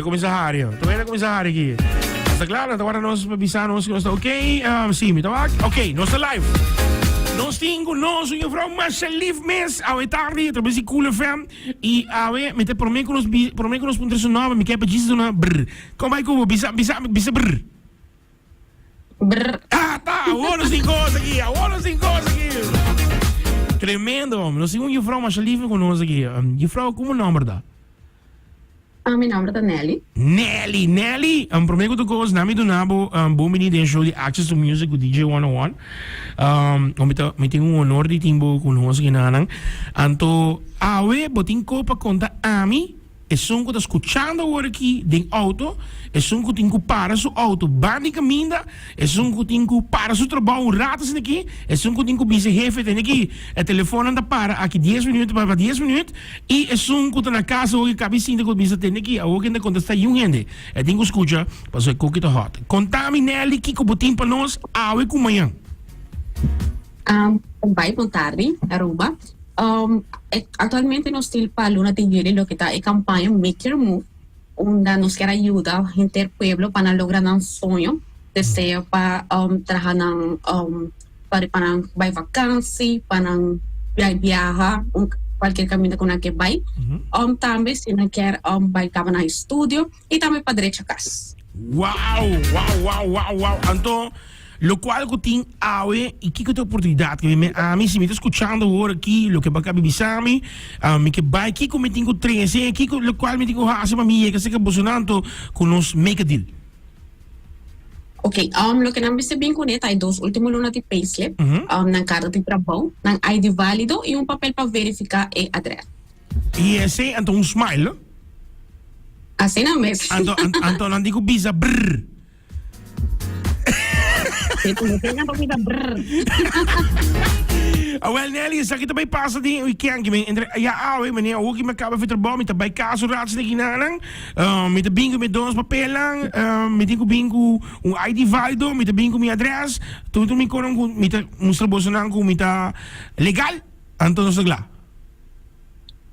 El a kuminsá hari. Tur hende a kuminsá hari aki. Nos ta kla, nan ta warda nos pa bisa nos ku nos ta ok. Um, sí, mi ta wak. Ok, nos ta live. Nos tin ku nos un juffrouw masha lief mes awe tardi a través di Cool FM. I awe mi ta promé ku nos bi, promé ku nos puntra su nòmber, mi ke pa djis duna brr. Kon bai ku bo? Bisa, bisa, bisa brr. Brr. Ah, ta, awor nos tin kos aki, awor nos tin kos aki. Tremendo, hombre. Nos tin un juffrouw masha lief ku nos aki. Um, juffrouw, komo nòmber ta? Ah, mi nomber ta Nelly. Nelly, Nelly, um, promé ku tur kos, na mi duna bo um, bon bini den show di Access to Music ku DJ 101. Um, mi, ta, mi tin un honor di tin bo ku nos ginanan. Anto, awe bo tin ko pa konta ami, esun ku ta skuchando awor aki den auto, esun ku tin ku para su auto banda di kaminda, esun ku tin ku para su trabou un rato asina aki, esun ku tin ku bisa hefe tene aki, e telefonnan ta para aki dies minuut pa dies minuut. I esun ku ta na kas awor ki kabi sinta ku bisa tende ki awor ken ta kontestá yun hende. E tin ku skucha pasobra e koki ta hòt. Konta mi Nelly kiko bo tin pa nos awe ku mañan. Bai bon tardi Aruba. Aktualmente nos tin pa luna di juli loke ta e kampaña Make Your Move unda nos kier a yuda henter pueblo pa nan logra nan soño, deseo pa traha nan pa pa nan bai vakansi, pa nan bai biaha un cualkier caminda cu nan ke bai. Tambe si nan kier bai caba nan estudio y tambe pa drecha cas. Wow, wow, wow, wow, wow. Anto, locual cu tin awe y kico ta e oportunidad cu mi ami si mi ta scuchando awor aki loke bo a cabi bisa mi, mi ke bai kico mi tin cu trece, kico locual mi tin cu haci pa mi yega cerca bosonan anto cu nos make a deal. Ok, um, loke nan mester bin kuné ta e dos último luna di payslip, um, nan karta di trabou, nan ID válido i un papel pa verifiká e adrès. I esei anto un smile, no? Asina mes. Anto, anto nan di ku bisa brrr. Sí, ku nan pa bisa brrr. Awel Nelly, esaki ta bai pasa den weekend, ki men entre ya awe, meneer, awor ki mi a kaba fi trabou, mi ta bai kas un rato esaki nan. Mi ta bin ku mi dos papelnan, mi tin ku bin ku un ID válido, mi ta bin ku mi adrès, tur tur mi konan ku mi ta mustra bosonan ku mi ta legal, anto nos ta kla.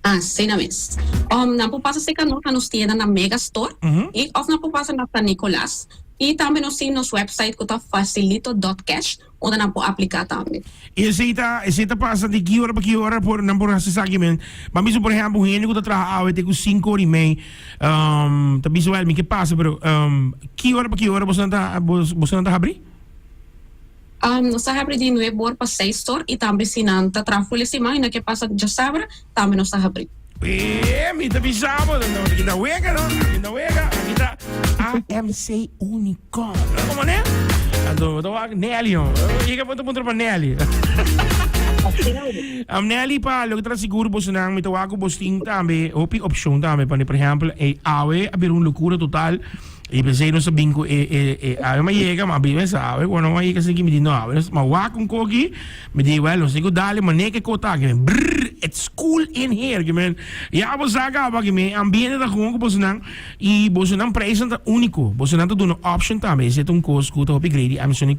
Asina mes. Nan por pasa serka nos na nos tienda na Mega Store i òf nan por pasa na San Nicolas. I tambe nos tin nos website ku ta facilito dot cash. Unda nan por apliká tambe. I esei ta, esei ta pasa di ki ora pa ki ora por nan por hasi esaki men? Ban bisa por ehèmpel un hende ku ta traha awe te ku sinku ora i mei, ta bisa wèl mi ke pasa pero ki ora pa ki ora bosonan ta bosonan ta habri? Nos ta habri di nuebe or pa seis or i tambe si nan ta traha ful e siman i nan ke pasa djasabra tambe nos ta habri. E mi ta bisa bo, no, aki ta wega no, aki ta wega, aki ta AMC Unicom. No como ne? Anto, to wak Nelly, oh. Yega punto punto pa Nelly. Am Nelly pa lo que tra seguro boso nan mi ta wak bos tin tambe hopi opcion tambe pa por ejemplo e awe a bira un locura total y pensé no sa bin ku e e e awe ma yega ma bi mesa awe cuando ma yega sin mi di no awe ma wak un koki Mi di, well, nos tin ku dale mané ke kota aki men. Brrr, it's cool in here ki men. Ya bo sa kaba ki men, ambiente ta gewoon ku bosonan i bosonan prijsnan ta úniko. Bosonan ta duna option tambe. Esei ta un kos ku ta hopi grei di Amazon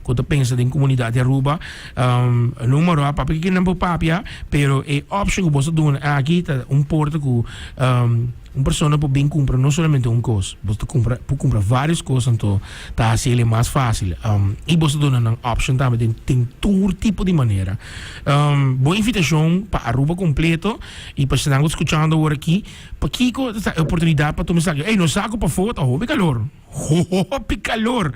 ku ta pensa den komunidat di Aruba. Um, numero a papia kinan por papia, pero e option ku bo ta duna aki ta un porta ku um, Un persona por bin cumpra no solamente un cos, bo ta cumpra, por cumpra varios cos anto ta haci el mas facil. Um, y bo ta duna nan option tambe den, den tur tipo di manera. Um, bo invitacion pa Aruba completo y pa esnan cu ta scuchando awor aki, pakico ta e oportunidad pa tuma esaki? Ey, nos sa cu pafó ta hopi calor. Hopi calor.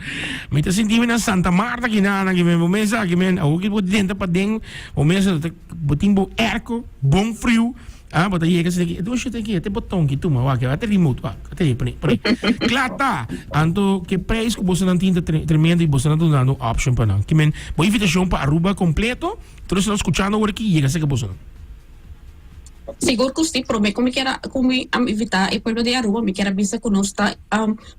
Mi ta sinti mi na Santa Marta aki nan, aki men, bo mesa aki men, awor ki bo drenta paden, bo mesa ta, bo tin bo airco, bon friu. Ah, bo ta yega asina ki, e shit aki, e te boton ki tuma, wak, e te remote, wak, e te pone, pone. Kla ta! Anto, ke prijs ku bosonan tin ta tremendo i bosonan ta dunando un option pa nan. Ki men, bo invitashon pa Aruba kompleto, tur esnan skuchando awor aki, yega serka bosonan. Sigur ku si, promé ku mi kier a, ku mi a invitá e pueblo di Aruba, mi kier a bisa ku nos ta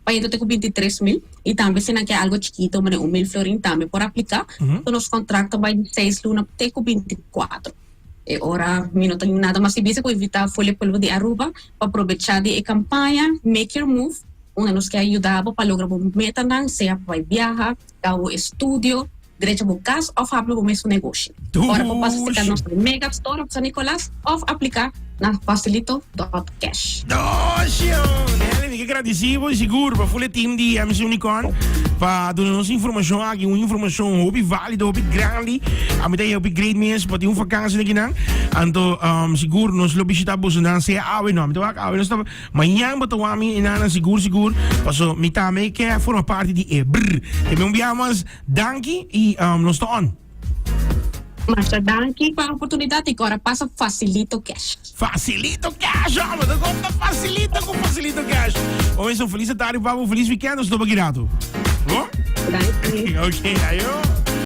bayendo te ku 23 mil, i tambe si nan ke algo chikito, manera un mil florin, tambe por apliká. So nos kontrakt ta bai di seis luna te ku 24. E ora mi no tin nada mas di bisa ku invitá full e pueblo di Aruba pa probechá di e kampaña Make Your Move unda nos ke a yuda bo pa logra bo metanan sea pa bai biaha, gaba bo estudio, drecha bo kas òf habri bo mesun negoshi. Ora por pasa serka nos na Mega Store op San Nicolas òf apliká na facilito dot cash. Doshi! Nelly, mi ke. gradisí bo sigur pa full e team di MC Unicorn pa duna nos informashon aki, un informashon hopi válido, hopi grandi. A mi ta haya hopi great mes pa tin un vakansi na kinan. Anto um, sigur nos lo bishita bosonan sea awe no. Mi ta wak awe nos ta mañan bo ta wak mi inana sigur sigur. Paso mi tambe ke forma parti di e brr. Te mi un biaha mas danki i um, nos ta on. Masha danki pa oportunidad y ora pasa Facilito Cash. Facilito Cash, hombre. Ta kon ta facilito ku Facilito Cash. Oye, so feliz tarde pa bo, feliz weekend. Nos topa ki rato. Bo? Danki. Ok, ayo.